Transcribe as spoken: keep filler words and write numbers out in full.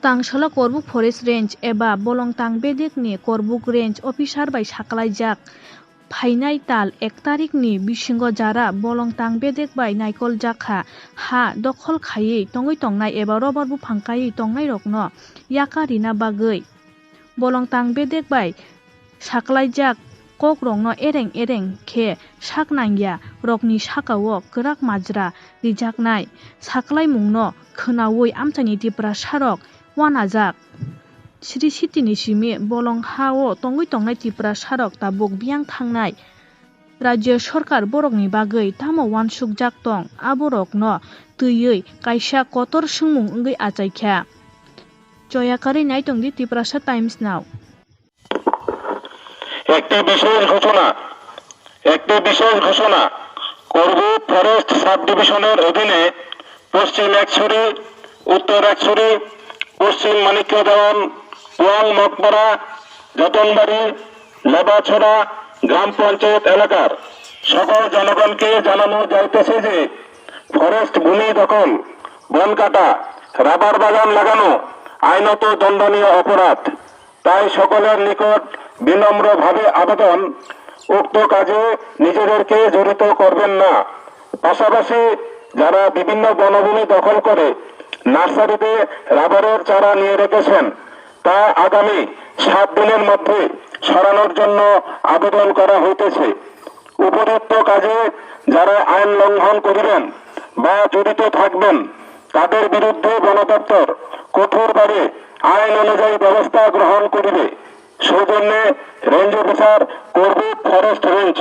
Tangsala Korbuk Forest Range eba Bolongtang bedekni Korbuk Range Officer bai saklaijak phainai tal ek tarikni bisingo jara Bolongtang bedek bai naikol jakha ha dokhol khaiwi tongwi tongnai eba robar buphang kaiwi tongnairokno yaka rina bagwi Bolongtang bedek bai saklaijak kokrokno ereng ereng khe sak nangya rokni sakao kwrak majra rijaknai saklaimungno khwnaui amchaini Tiprasarok uanajak. Sri City ni simi bolong ha-o tongwi tongnai Tiprasarok tabuk biyang thangnai. Rajya Sorkar borokni bagwi tamo uansukjak tong, aborokno twiwi kaisa kotor swngmung wngwi achaikha. Choyakarwi naitongdi Tiprasa Times Now. একটি বিশেষ ঘোষণা, একটি বিশেষ ঘোষণা, Karbook forest sub ডিভিশনের অধীনে পশ্চিম একছড়ি, উত্তর একছড়ি, পশ্চিম মানিক্য দেওয়ান, পোয়াং মকপাড়া, যতনবাড়ি, লেবাছড়া গ্রাম পঞ্চায়েত এলাকার সকল জনগণকে জানানো যাইতেছে যে ফরেস্ট ভূমি দখল, বন কাটা, রাবার বাগান লাগানো আইনত দণ্ডনীয় অপরাধ। তাই সকলের নিকট বিনম্রভাবে আবেদন, উক্ত কাজে নিজেদেরকে জড়িত করবেন না। পাশাপাশি যারা বিভিন্ন বনভূমি দখল করে নার্সারিতে রাবারের চারা নিয়ে রেখেছেন, তা আগামী সাত দিনের মধ্যে সরানোর জন্য আবেদন করা হইতেছে। উপরোক্ত কাজে যারা আইন লঙ্ঘন করিবেন বা জড়িত থাকবেন, তাদের বিরুদ্ধে বন দপ্তর কঠোরভাবে আইন অনুযায়ী ব্যবস্থা গ্রহণ করিবে। সৌজন্যে range officer, Karbook forest range.